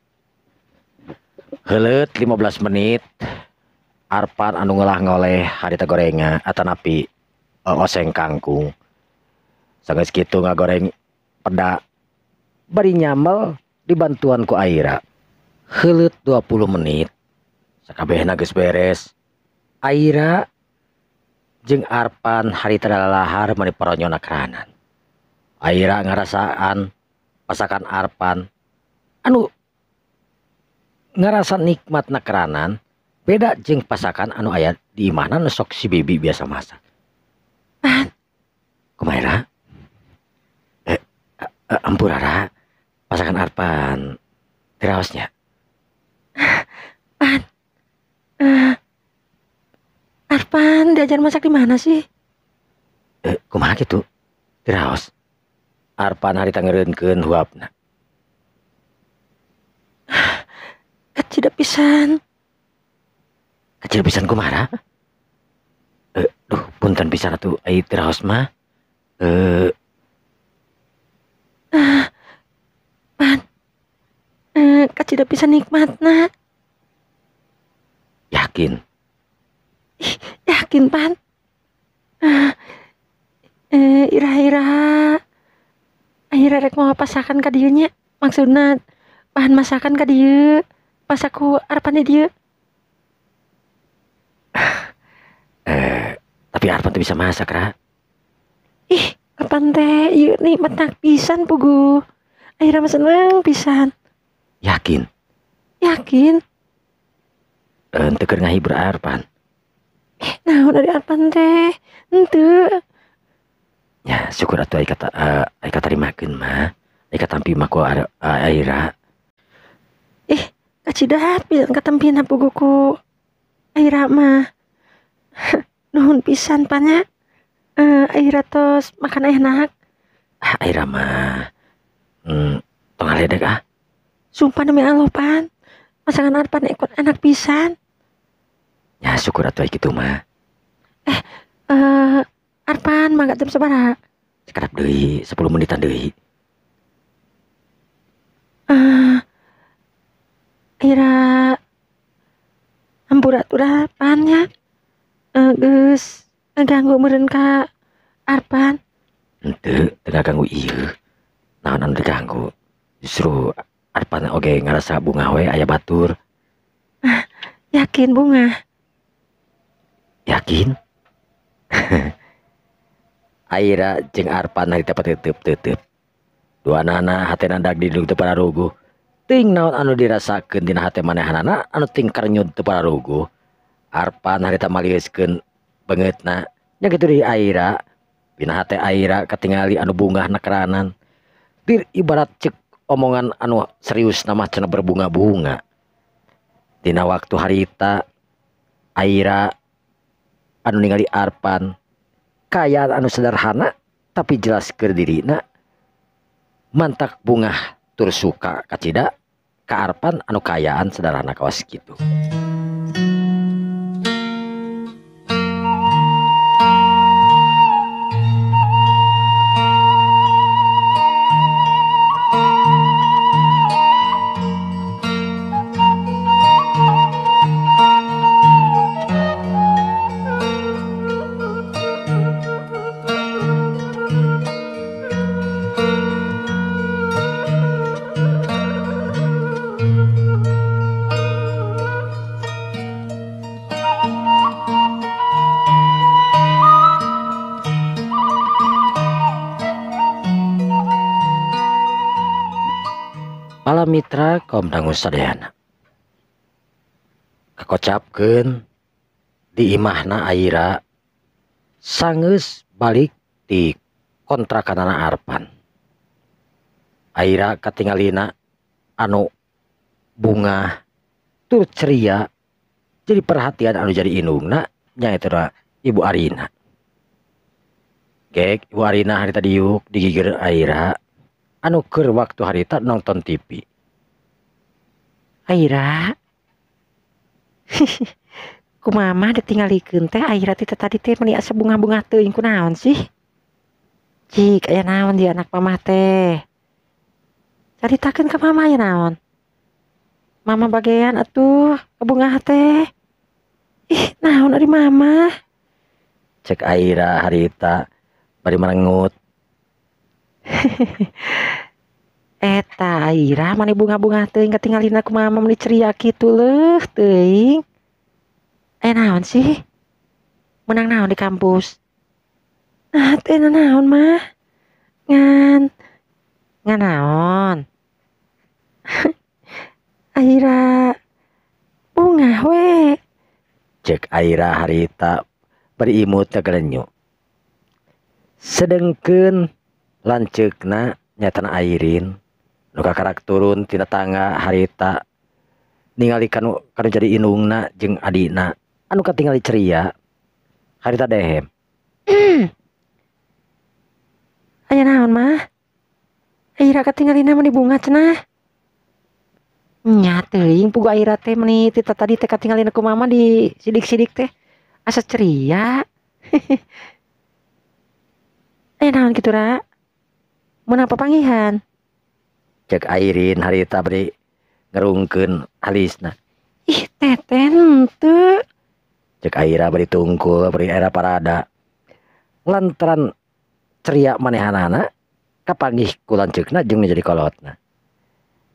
Heuleut 15 menit Arpan anu ngelah ngoleh harita gorengan atanapi oseng kangkung. Sanggeus kitu ngagoreng peda bari nyamel dibantuan ku Aira. Heuleut 20 menit sakabehna geus beres. Aira jeung Arpan harita lalahar mani paronyona keranan. Aira ngarasaan pasakan Arpan anu ngarasa nikmatna keranan beda jeung pasakan anu aya di imahna nu sok si Bibi biasa masak. Pan. Kumaha Ra? Ampura Ra, pasakan Arpan tiraosnya. Pan. Arpan diajar masak di mana sih? Kumaha kitu? Tiraos. Arpan harita ngeureunkeun huapna. Kacida pisan. Kacida pisan kumaha? Duh punten pisan atuh ai teu raos mah. Pan. Kacida pisan nikmatna. Yakin? Ih, yakin Pan. Ira-ira akhirnya rek mau pasakan ka dieu nya. Maksudna bahan masakan ka dieu. Masaku Arpan di dieu. Tapi Arpan teu bisa masak, Ra. Ih, Arpan teh ieu nikmatna pisan puguh. Akhirnya mah seneng pisan. Yakin? Yakin. Henteu keur ngahibur Arpan. Naon ari Arpan teh? Henteu. Ya, syukur atuh ai kata ai katarimakeun mah. Ai katampi mah ku Aira. Ih, kacida pisan katampina puguh ku Aira mah. Nuhun pisan Pan nya. Aira tos makan enak. Ah, Aira mah. Tong ngaledek ah. Sumpah demi Allah Pan. Masakan Arpan ikut enak pisan. Ya syukur atuh kitu mah. Arpan mangga jam sabaraha? Sakedap deui, 10 menitan deui. Aira hampura atuh Pan nya. Geus ngaganggu meureun ka Arpan. Henteu, teu ngaganggu ieu. Naon anu diganggu? Justru Arpan oge ngarasa bungah we aya batur. Yakin bungah? Yakin? Aira jeung Arpan harita pateuteub-teuteub. Duanana hatena dag didug teu pararuguh. Teuing naon anu dirasakeun dina hate manehanana anu ting karenyud teu pararuguh. Arpan harita malieuskeun beungeutna. Nya kitu deui Aira. Dina hate Aira katingali anu bungah nakeranan. Dir ibarat ceuk omongan anu serius mah cenah berbunga-bunga. Dina waktu harita Aira anu ningali Arpan kayaan anu sederhana tapi jelas keur dirina mantak bungah tur suka kacida ka Arpan anu kayaan sederhana kawas kitu. Para mitra kaum dangu sadayana. Kakocapkeun di imahna Aira sangeus balik di kontrakanana Arpan. Aira katingalina anu bungah tur ceria jadi perhatian anu jadi indungna nyaeta Ibu Arina. Gek Ibu Arina harita diuk digigir Aira anu keur waktu harita nonton TV. Aira. Ku mama ditinggalikeun teh Aira teh tadi teh meuni asa bunga-bunga teuing kunaon sih? Cik aya naon di anak mama teh? Caritakeun ka mama aya naon? Mama bagean atuh kabungah teh. Ih, naon ari mama? Cek Aira harita bari merengut. Eta Aira mani bunga-bunga teuing katingalina ku mama meuni ceria kitu leuh teuing. Aya naon sih? Menang naon di kampus? Ah, teh naon mah? Ngan ngan naon? Aira bungah we. Cek Aira harita bari imut ngagelenyu. Sedengkeun lanceukna nyatana Airin nu kakarak turun tina tangga harita ningali kanu jadi indungna jeung adina anu katingali ceria harita dehem. Aya naon mah? Aira katingalina meuni bunga cenah. Nya teuing pugu Aira teh meuni ti tadi teh katingalina ku mama di sidik-sidik teh asa ceria. Aya naon kitu Ra? Meunang papanggihan? Cek Airin harita bari ngerungkeun alisna. Ih teteh henteu. Cek Aira bari tungkul bari era parada. Lantaran ceria manehanana kapanggih ku lanceukna jeung nu jadi kolotna.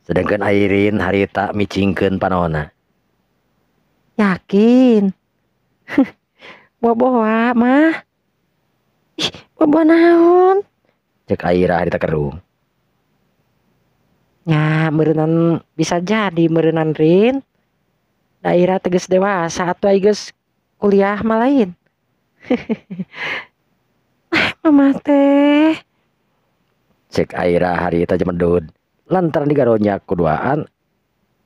Sedangkan Airin harita micingkeun panona. Yakin? Boboa mah. Ih, boboa naon? Cek Aira harita kerung. Nya meureunnan bisa jadi meureunnan Rin. Da Aira teh geus dewasa atuh ai geus kuliah mah lain. Ah, mama teh. Cek Aira harita jemedud. Lantaran digaronyak kuduaan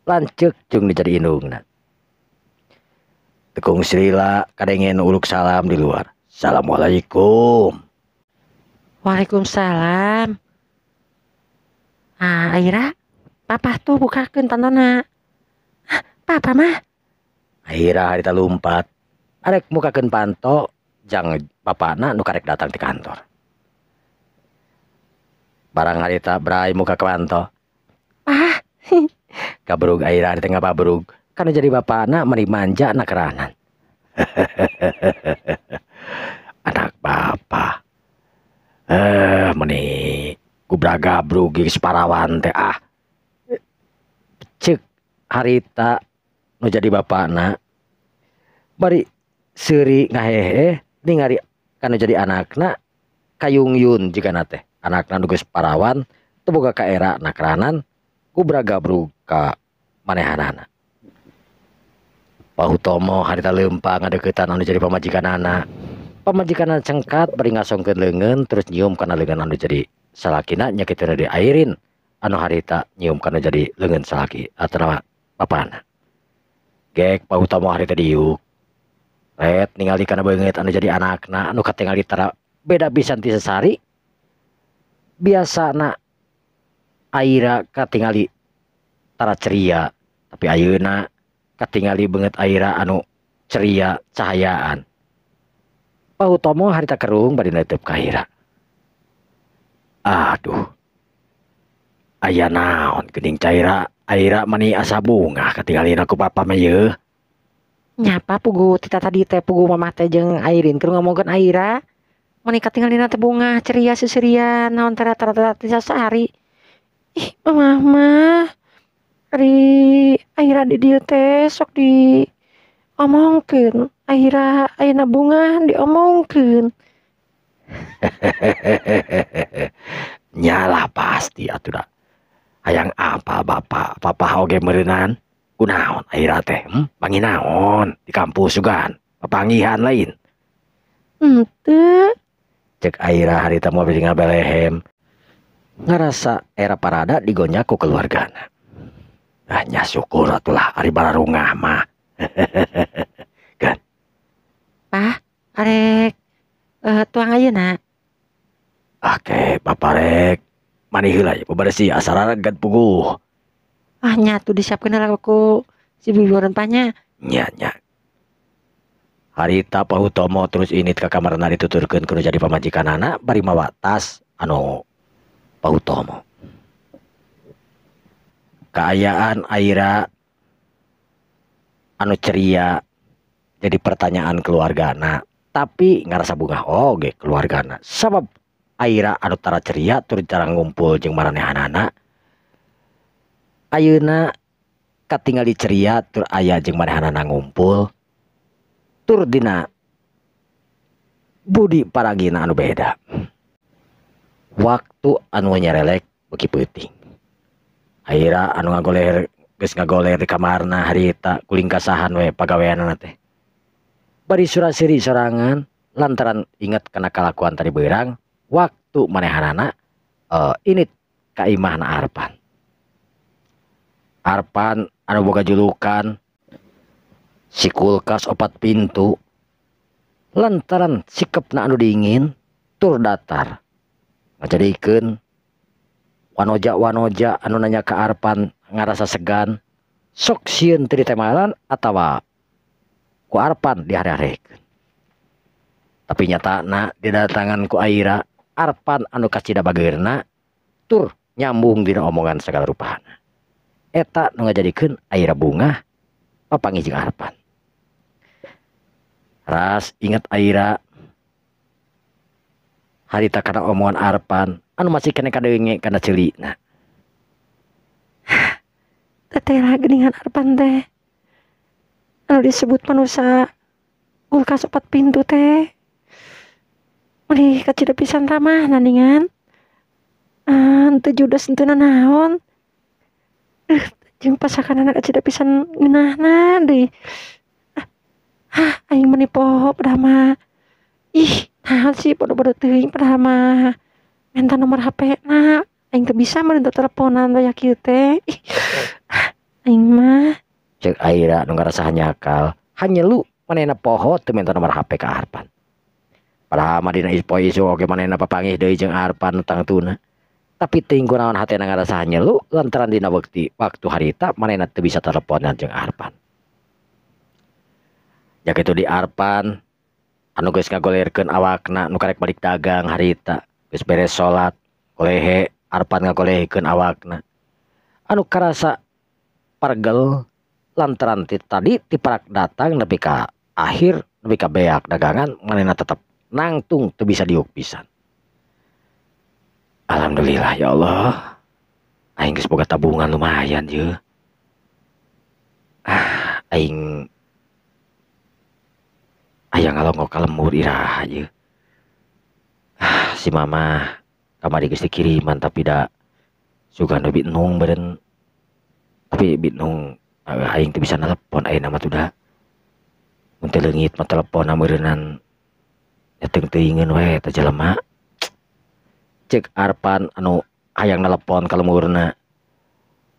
lanceuk jeung nu jadi indungna. Tekung Srila kadengen uluk salam di luar. Assalamualaikum. Waalaikumsalam. Ah, Aira, papa tuh bukakeun pantona. Ah, papa mah. Aira harita lumpat. Arek mukakeun panto jang bapana nu karek datang ti kantor. Barang harita bray muka ke panto. Ah. Kabrug Aira harita ngababrug. Kana jadi bapana meni manja na keranan. Anak bapa. Meni gubragabrug geus parawan teh ah. Cek harita nu jadi bapana bari seuri ngahehe ningali kanu jadi anakna kayungyun jigana teh. Anakna nu geus parawan teu boga kaera nakranan gubragabrug ka manehanana. Pak Hutomo harita leumpang ngadeuketan anu jadi pamajikanana. Pamajikanana cengkat bari ngasongkeun leungeun terus nyium kana leungeun anu jadi salakina nya kitu di Airin anu harita nyium kana jadi leungeun salaki atawa bapana. Gek Pak Hutomo harita diuk. Ret ningali kana beungeut anu jadi anakna anu katingali tara beda pisan ti sesari. Biasana Aira katingali tara ceria, tapi ayeuna katingali beungeut Aira anu ceria cahayaan. Pak Hutomo harita kerung bari neuteub ka Aira. Aduh. Aya naon geuning caira Aira mani asa bungah katingalina ku papa mah yeuh. Nyapa pugu tita tadi teh pugu mamah teh jeung Airin keur ngomongkeun Aira. Mani katingalina teh bungah ceria seserian naon teh rata-rata teh sasari. Ih, mamah mah ari Aira di dieu teh sok diomongkeun. Aira ayeuna bungah diomongkeun. Nyalah pasti atuh da. Hayang apa bapak, papa oge meureunan. Kunaon Aira teh? Panggih naon di kampus sugan. Papanggihan lain. Henteu. Cek Aira harita moal bisi ngabelehem. Ngarasa era parada digonyak ku keluargana. Ah nya syukur atulah ari bararungah mah. Kan. Pah, arek tuang ayeuna. Oke, papa rek mani heula ya bebersih asarareget puguh. Ah nya tuh disiapkeun heula ku si bibieureun panya. Nya nya. Harita Pak Hutomo terus init ka kamarna dituturkeun kudu jadi pamajikanana bari mawa tas anu Pak Hutomo. Kaayaan Aira anu ceria jadi pertanyaan keluargana, tapi ngarasa bungah oge keluargana. Sabab Aira anu tara ceria tur cara ngumpul jeung maranehanana. Ayeuna katingali ceria tur aya jeung manehanana ngumpul. Tur dina budi paragina anu beda. Waktu anu nyarelek beuki peuting. Aira anu ngagoler geus ngagoler di kamarna harita kulingkasahan we pagaweanana teh. Bari surasiri sorangan lantaran inget kana kalakuan tadi beurang waktu manehanana init ka imahna Arpan. Arpan anu boga julukan si kulkas 4 pintu lantaran sikepna anu dingin tur datar ngajadikeun wanoja-wanoja anu nanya ka Arpan ngarasa segan sok sieun teu ditemalan atawa ku Arpan dihare-harekeun. Tapi nyatana didatangan ku Aira Arpan anu kacida bageurna tur nyambung dina omongan segala rupana. Eta nu ngajadikeun Aira bungah papanggih jeung Arpan. Ras inget Aira harita kana omongan Arpan anu masih keneh kadenge kana ceulina. Teteh lah geuningan Arpan teh anu disebut manusa kulkas 4 pintu teh. Meni kacida pisan ramah naningan. Teu judes henteu nanaon. Jeung pasakanana kacida pisan ngeunahna deui. Aing meni poho padahal mah. Ih, naon sih bodoh-bodoh teuing padahal mah. Minta nomor HP na. Aing teu bisa meureun teleponan aya kieu teh. Ih, aing mah. Ceuk Aira nu ngarasa hanyakal, hanyelu manehna poho teu minta nomor HP ka Arpan. Padahal mah dina poe isuk oge manehna papanggih deui jeung Arpan tangtuna. Tapi teuing kunaon hatena ngarasa hanyelu lantaran dina waktu harita manehna teu bisa teleponan jeung Arpan. Ya kitu di Arpan anu geus ngagolerkeun awakna nu karek balik dagang harita, geus beres salat, golehe Arpan ngagolehkeun awakna. Anu karasa pargel lantaran ti tadi ti parak datang nepi ka akhir nepi ka beak dagangan manehna tetep nangtung teu bisa diuk pisan. Alhamdulillah ya Allah. Aing geus boga tabungan lumayan ye. Aing aya ngalongok ka lembur iraha ye. Si mama kamari geus dikiriman tapi da sugan we bingung beureun. Tapi bingung aing teu bisa nelepon ayeuna mah tuh da. Mun teu leungit mah telepon meureunnan nyeteng teuingeun we eta jelema. Cek Arpan anu hayang nelepon ka lemurna.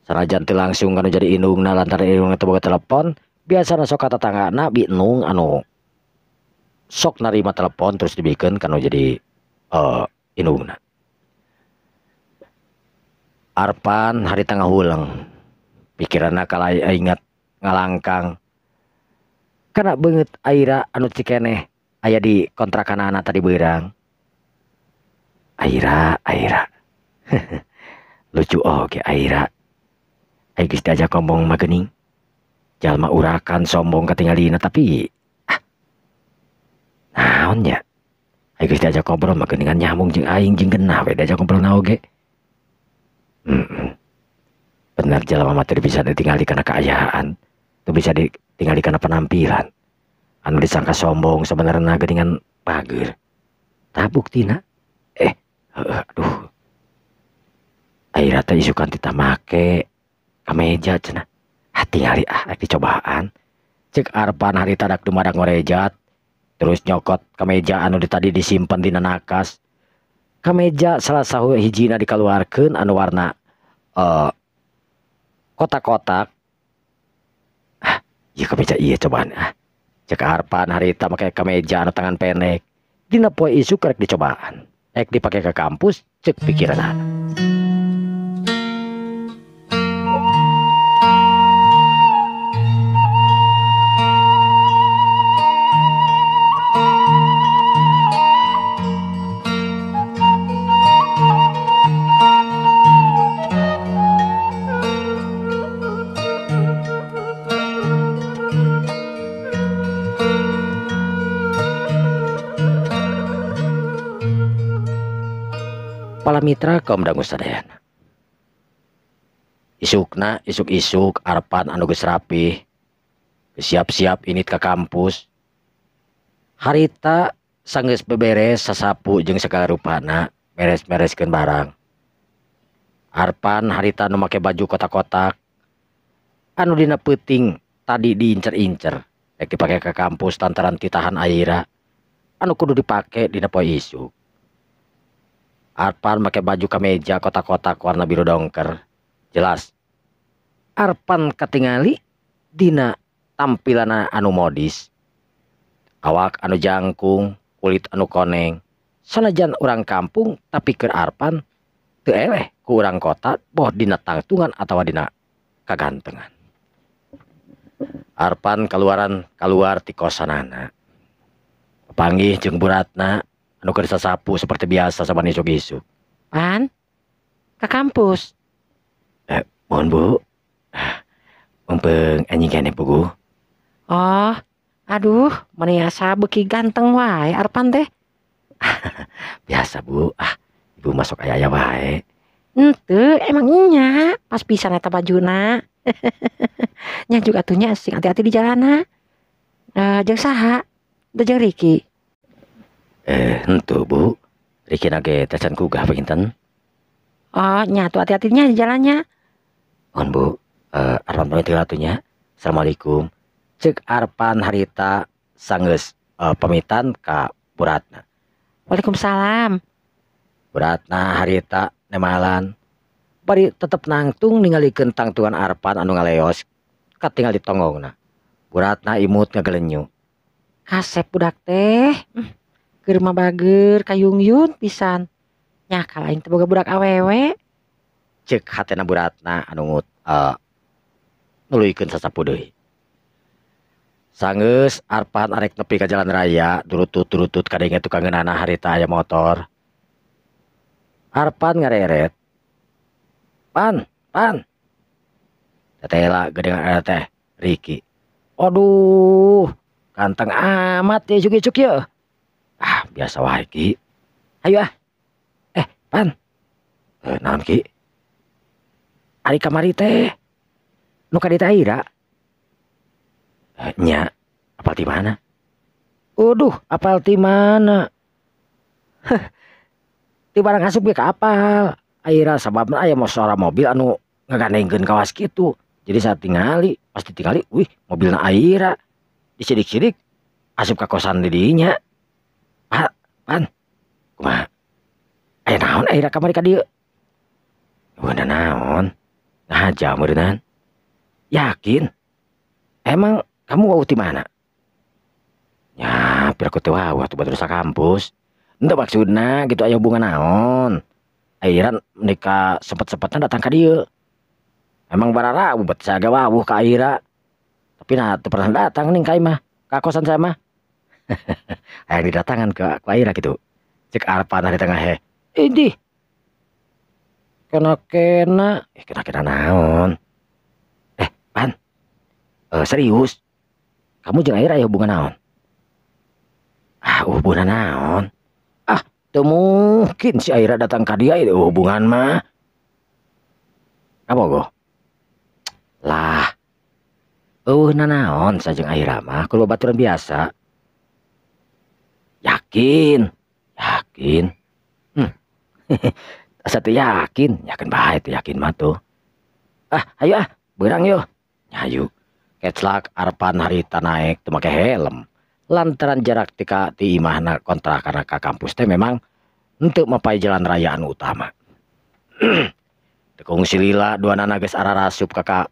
Sanajan teu langsung kanu jadi indungna lantaran indungna teu boga telepon, biasana sok ka tatanggana binung anu sok narima telepon terus dibikeun kanu jadi indungna. Arpan harita ngahuleng. Pikiranna kalaya ingat ngalangkang. Kana beungeut Aira anu cikeneh aya di kontrakanana tadi beurang. Aira, Aira. Lucu oge Aira. Aing geus diajak ngomong mah geuning. Jalma urakan sombong katingalina tapi naon nya? Aing geus diajak ngobrol mah geuningan nyambung jeung aing jeung genah we diajak ngobrol na oge. Bener jalma mah teu bisa ditingali kana kaayaan, teu bisa ditingali kana penampilan. Anu disangka sombong sebenarnya geuningan bager. Tah buktina aduh. Aira teh isukan tita make kameja cenah. Tingali rek dicobaan. Cek Arpan harita dak dumadak ngorejat, terus nyokot kameja anu di tadi disimpen dina nakas. Kameja salah sahijina dikaluarkeun anu warna kotak-kotak. Ieu kameja ieu cobaan Cek Arpan harita make kameja anu tangan pendek. Dina poe isuk rek dicobaan. Rek dipake ke kampus cek pikiranana. Pala mitra kaum dangu sadayana. Isukna isuk-isuk Arpan anu geus rapih, siap-siap init ka kampus. Harita sanggeus beberes sasapu jeung segala rupana, beres-bereskeun barang. Arpan harita anu make baju kotak-kotak anu dina peuting tadi diincer-incer, rek dipake ka kampus lantaran titahan Aira anu kudu dipake dina poe isuk. Arpan make baju kameja kotak-kotak warna biru dongker. Jelas Arpan katingali dina tampilanna anu modis. Awak anu jangkung, kulit anu koneng. Sanajan urang kampung tapi keur Arpan teu eleh ku urang kota boh dina tangtungan atawa dina kagantengan. Arpan kaluaran kaluar ti kosanana. Papanggih jeung Bu Ratna anu keur sasapu seperti biasa saban isuk-isuk. Pan, ke kampus. Mohon Bu. Mumpung anjing keneh puguh. Oh, aduh, meni asa beuki ganteng wae Arpan teh. Biasa Bu, ah ibu masuk aya-aya wae. Henteu, emang nya pas pisan eta bajuna. Nya juga atuh nya sing hati-hati di jalana. Jeung saha? Teu jeung Riki. Henteu Bu. Riki na ge teh can kugah panginten. Oh, nya atuh hati-hatinya di jalannya. Mohon Bu. Arpan pamit heula atuh nya. Assalamualaikum. Ceuk Arpan harita sanggeus pamitan ka Bu Ratna. Waalaikumsalam. Bu Ratna harita nemalan bari tetep nangtung ningalikeun tangtungan Arpan anu ngaleos katingal di tonggongna. Bu Ratna imut ngagelenyu. Kasep budak teh. Keur mah bager kayungyun pisan. Nya kala aing teh boga budak awewe. Ceuk hatena Bu Ratna anu ngut nuluykeun sasapu deui. Sanggeus Arpan arek nepi ka jalan raya durutut-durutut kadenge tukang ngeunana harita aya motor. Arpan ngareret. Pan, pan. Tetela gedengan eta teh Riki. Aduh, ganteng amat ya isuk-isuk ya. Ah, biasa wae Ki. Ayo ah. Pan. Naon Ki? Ari kamari teh nu ka dieu teh Aira. Nya, apal ti mana? Aduh, apal ti mana? Heh. Ti barang asup ge ka apal. Aira sababna aya suara mobil anu ngagandengkeun kawas kitu. Jadi saat tingali, pasti tingali, wih, mobilna Aira. Disidik-sidik asup ka kosan di dinya. Pak, pan. Kumaha? Aya naon Aira kamari ka dieu? Eueuh naon? Ngahaja meureunnan. Yakin? Emang kamu wau ti mana? Nya, piraku teh wau atuh batur sakampus. Henteu maksudna gitu aya hubungan naon? Aira nikah sempet-sempetna datang ka dieu. Emang bararawu bet saya ge wawuh ka Aira. Tapi nah teu pernah datang ning ka imah, ka kosan saya mah. Hayang didatangan ke ku Aira gitu. Cek Arpan di tengah he. Idih. Kena-kena, kena-kena naon? Pan. Serius. Kamu jeung Aira aya hubungan naon? Ah, hubungan naon? Ah, teu mungkin si Aira datang ka dia itu hubungan mah. Kabogoh. Lah. Eueuh nanaon sajeng Aira mah kudu babaturan biasa. Yakin. Yakin. Asa teu yakin, yakin bae teu yakin mah tuh. Ah, ayo ah, beurang yo. Hayu. Keclak Arpan harita naek teu make helm. Lantaran jarak tika ti imahna kontrakan ka kampus teh memang henteu mapai jalan raya anu utama. Teu kungsi lila duanana geus ararasup ka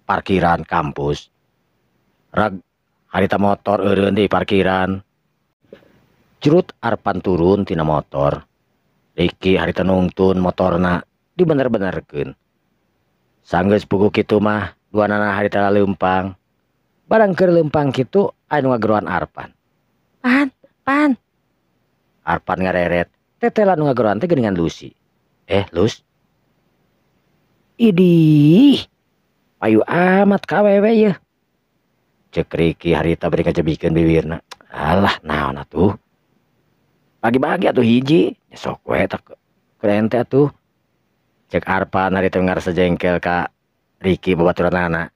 parkiran kampus. Rag harita motor eureun di parkiran. Jurut Arpan turun tina motor. Riki harita nungtun motorna dibener-benerkeun. Sanggeus puguh kitu mah duanana harita leumpang. Barang keur leumpang kitu aya nu ngageroan Arpan. Pan, pan. Arpan ngareret. Tetela nu ngageroan teh geuningan Lucy. Lus. Idih. Payu amat ka awewe yeuh. Ceuk Riki harita bari ngajebikeun bibirna. Alah, naon atuh? Bagi-bagi atuh hiji. Ya sok we tak keur ente atuh. Ceuk Arpan harita ngarasa jengkel ka Riki babaturanana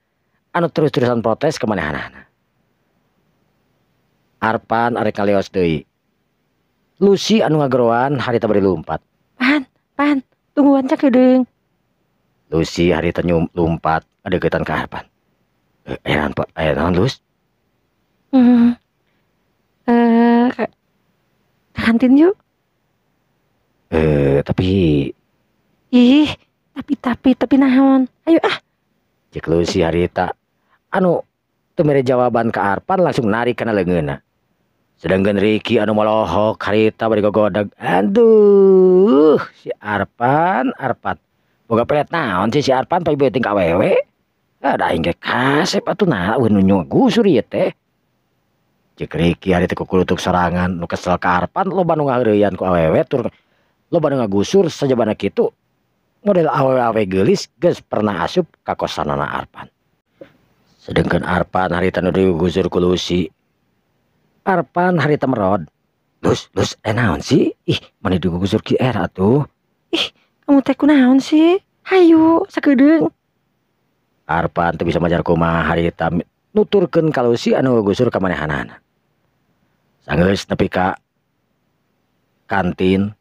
anu terus-terusan protes ka manehanana. Arpan arek ngaleos deui. Lucy anu ngageroan harita bari lumpat. Pan, pan, tungguan cakedeung. Lucy harita lumpat ngadeuketan ka Arpan. Aya naon, Pak? Aya naon, Lus? Ke kantin yuk. Tapi Ih, tapi naon? Ayo ah. Cek Lucy harita anu teu mere jawaban ka Arpan langsung narik kana leungeunna. Sedangkan Riki anu molohok harita bari gogodeg. Aduh, si Arpan, Arpan. Boga pelet naon sih si Arpan payu beuting ka awewe? Ah, da aing ge kasep atuh nah eueuh nu gusur ieu teh. Cek Riki harita kukulutuk sorangan nu kesel ka Arpan loba nu ngaheureuyan ku awewe tur loba nu ngagusur sajabana kitu model awewe-awewe geulis geus pernah asup ka kosanana Arpan. Sedengkeun Arpan harita nu digusur ku Lusi. Arpan harita merod. Lus, lus, naon sih? Ih, mana digusur ki era atuh. Ih, kamu teh kunaon sih? Hayu, sakedeung. Arpan teu bisa majar kumaha harita nuturkeun ka Lusi anu ngagusur ka manehanana. Sanggeus nepi ka kantin.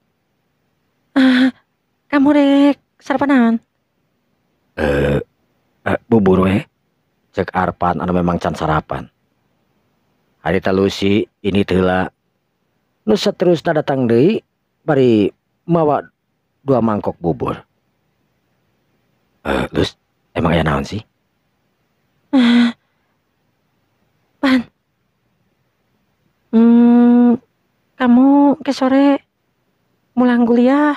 Ah, kamu rek sarapan naon? Bubur we. Cek Arpan anu memang can sarapan. Harita Lusi ini teh heula. Nu saterusna datang deui bari mawa 2 mangkok bubur. Lus, emang aya naon sih? Pan. Kamu ke sore mulang kuliah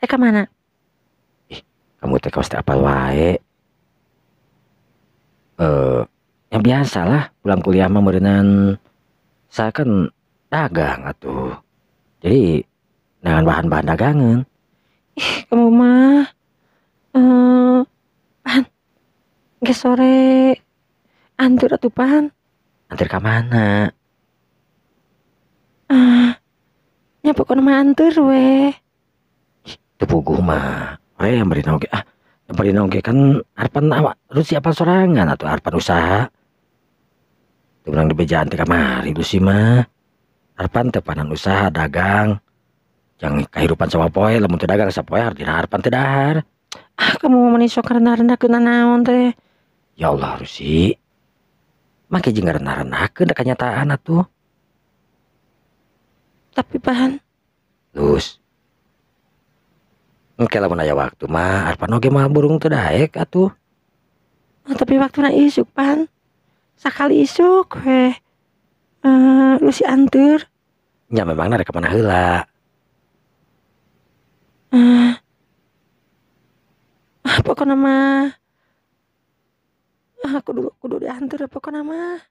ka mana? Ih, kamu teh kaos teh apal wae. Yang biasalah pulang kuliah mah meureunnan saya kan dagang atuh. Jadi dengan bahan-bahan dagangan. Ih, kamu mah Pan. Ke sore antur atuh Pan. Antur ka mana? Nya pokona mah antur we. Ih, teu puguh mah. Ore yang beri oge ah, yang beri oge kan Arpan awak Lusi apa sorangan atuh Arpan usaha. Teu meunang dibejaan teh kamari Lusi mah. Arpan teh panan usaha dagang. Jang kahirupan sapopoe lamun teu dagang sapoe artina Arpan teu dahar. Ah, kamu mah meni sok rendah-rendahkeun naon teh. Ya Allah Rusi. Make jeung ngarendah-rendahkeun da kanyataan atuh. Tapi Pan. Lus. Engke lamun aya waktu mah Arpan oge mah burung teu daek atuh. Ah, tapi waktuna isuk Pan. Sakali isuk we. Lusi anteur. Nya memangna rek ka mana heula? Pokona mah kudu dianteur pokona mah.